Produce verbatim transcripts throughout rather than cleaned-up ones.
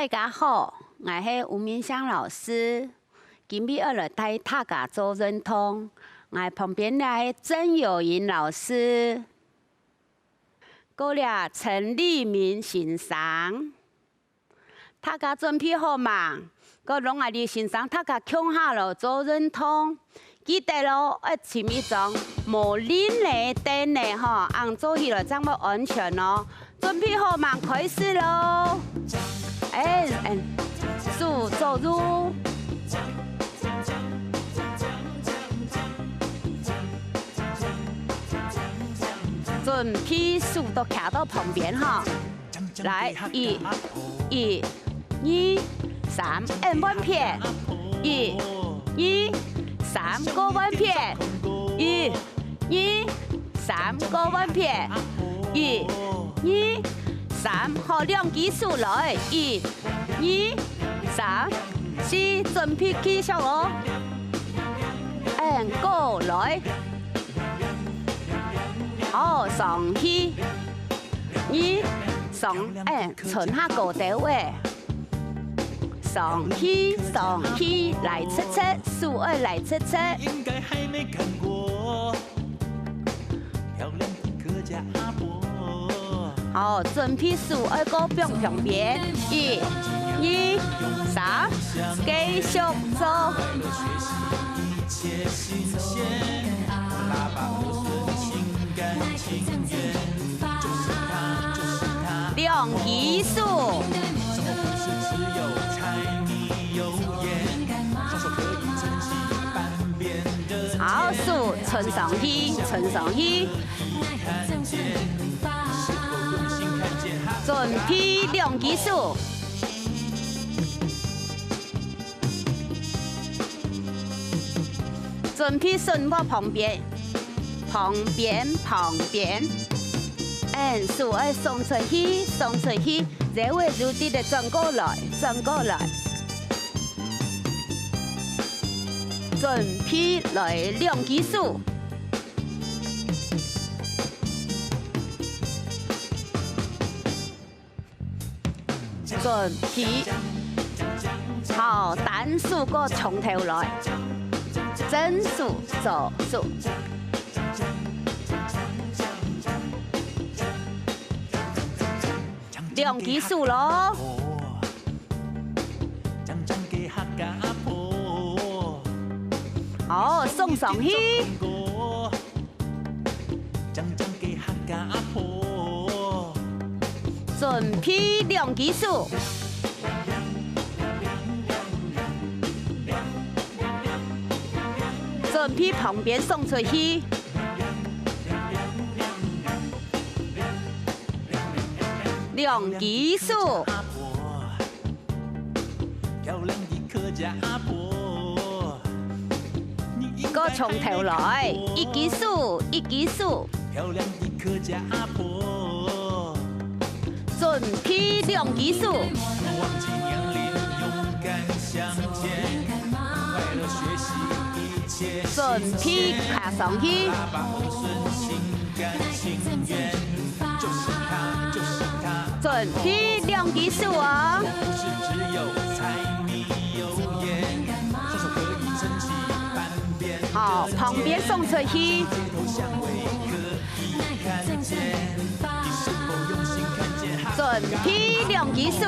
大家好，𠊎係吳明香老師，今晡日愛來帶大家做運動。𠊎旁邊个係曾友瑩老師，過來陳立明先生。大家準備好吂？過摎𠊎俚先生大家共下來做運動。 記得哦，愛尋一張無輪仔个凳仔吼，恁樣做起來正會安全哦。準備好吂？開始囉！哎，哎，手左右。準備手都擎到旁邊吼。 來，一、一、二、三，恁換片。一、二、三，過換片。一、二、三，過換片。一、二、三，好，兩支手來。一、二、三、四，準備繼續哦。恁過來。好，上去。 二，上，哎，伸下高兜仔。上去，上去，拉直直，手愛拉直直。好，準備手愛過放旁邊。一、二、三，繼續做。 兩支手。好，手伸上去，伸上去。準備兩支手。 準備伸到旁邊，旁邊，旁邊。嗯，手愛送出去，送出去，這位就記得轉過來，轉過來。準備來兩支手。 準備。好，單手過從頭來，正手、左手。兩支手囉。好，送上去。 準備兩支手。準備旁邊送出去。兩支手。 過從頭來，一支手，一支手。準備兩支手。準備擎上去。 準備兩支手哦。好，旁邊送出去。準備兩支手。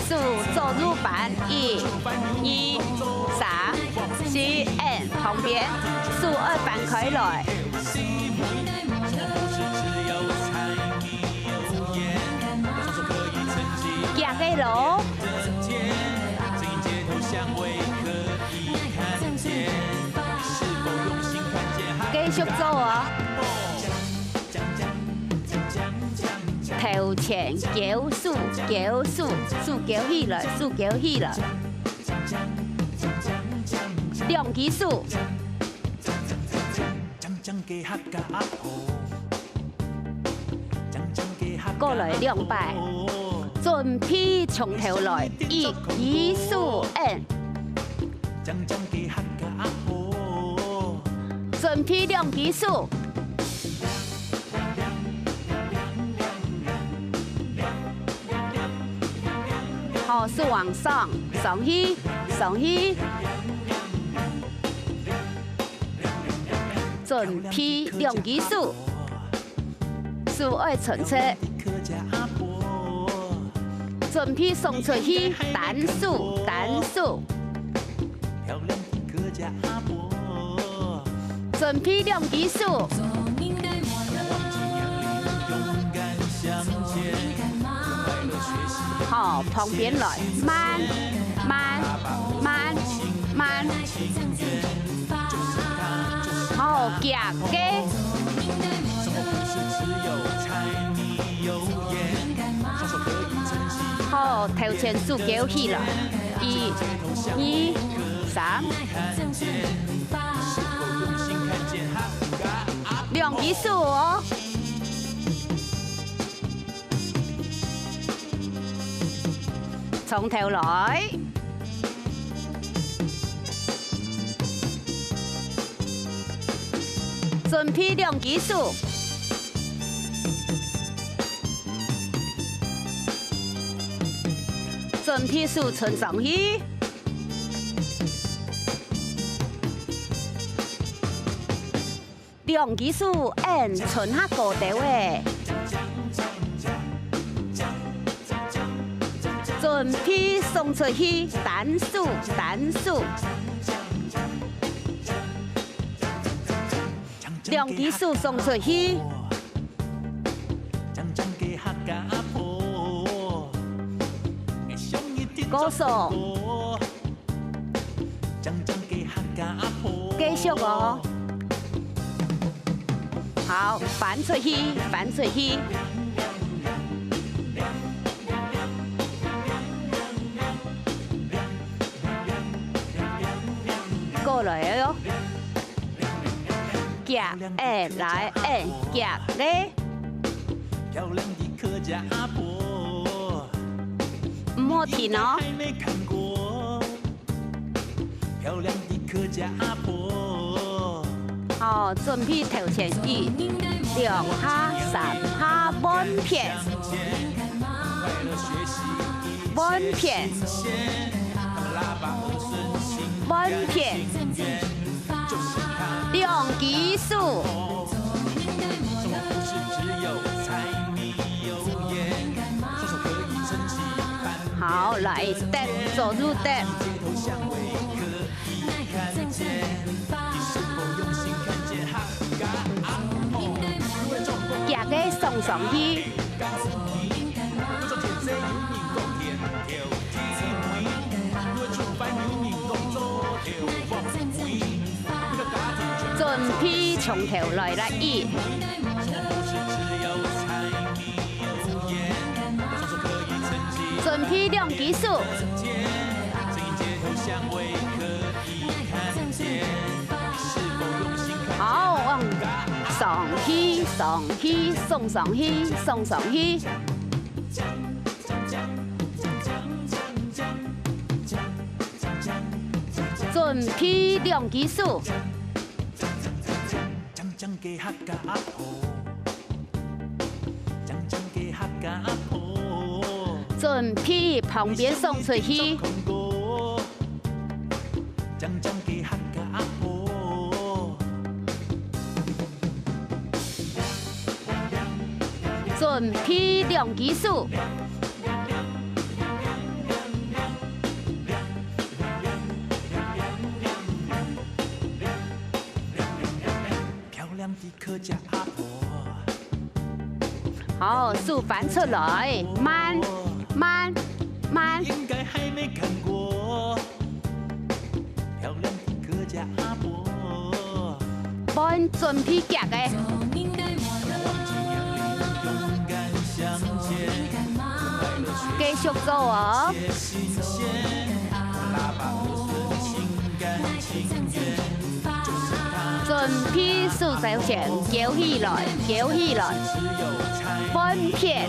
手左右扳，一、二、三、四，嗯，旁邊，手愛扳開來。夾个囉。繼續做哦。 頭前，勾手，勾手，手勾起來，手勾起來。兩支手。過來兩擺。準備從頭來，一、二、手，嗯。準備兩支手。哦，手往上，上去，上去。準備兩隻手，手愛伸直。準備送出去，單手，單手。 準備兩隻手。好，旁邊來，慢，慢，慢，慢。好，遽个。好，頭前手舉起來。 一、二、三。兩隻手哦。從頭來。準備兩隻手。 準備手伸上去。兩隻手，恁伸較高兜仔。準備送出去，單手，單手。兩隻手送出去。 高手。繼續哦。好，翻出去，翻出去。過來哦。 遽，欸，來，欸，遽咧。毋好停哦。好，準備頭前一、兩下、三下，換片。 換片，換片，兩隻手。好，來，得，左右得。 遽个送上去。準備從頭來，來，一。 準備兩隻手。好，往上去，上去，送上去，送上去。準備兩隻手。 準備旁邊送出去。準備兩隻手。 好，手翻出來，慢，慢，慢。換準備遽个。繼續做哦。 準備手頭前，舉起來，舉起來。換片，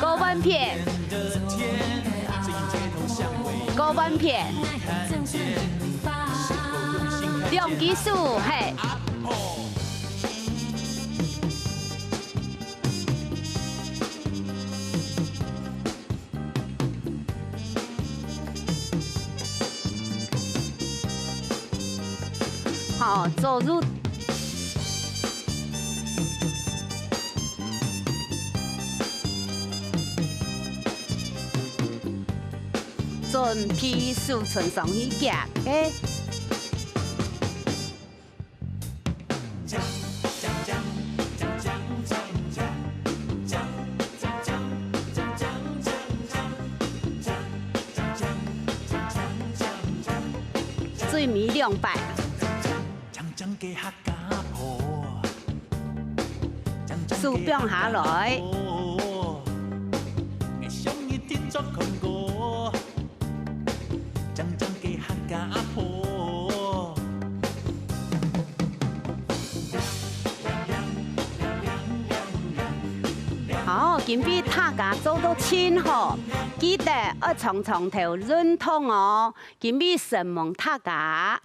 過換片，過換片。兩隻手，係。哦，做入。準備手伸上去夾个。 最尾兩擺。手放下來。 好，今晡日大家做到盡好，記得愛常常頭運動哦。今晡日承蒙大家。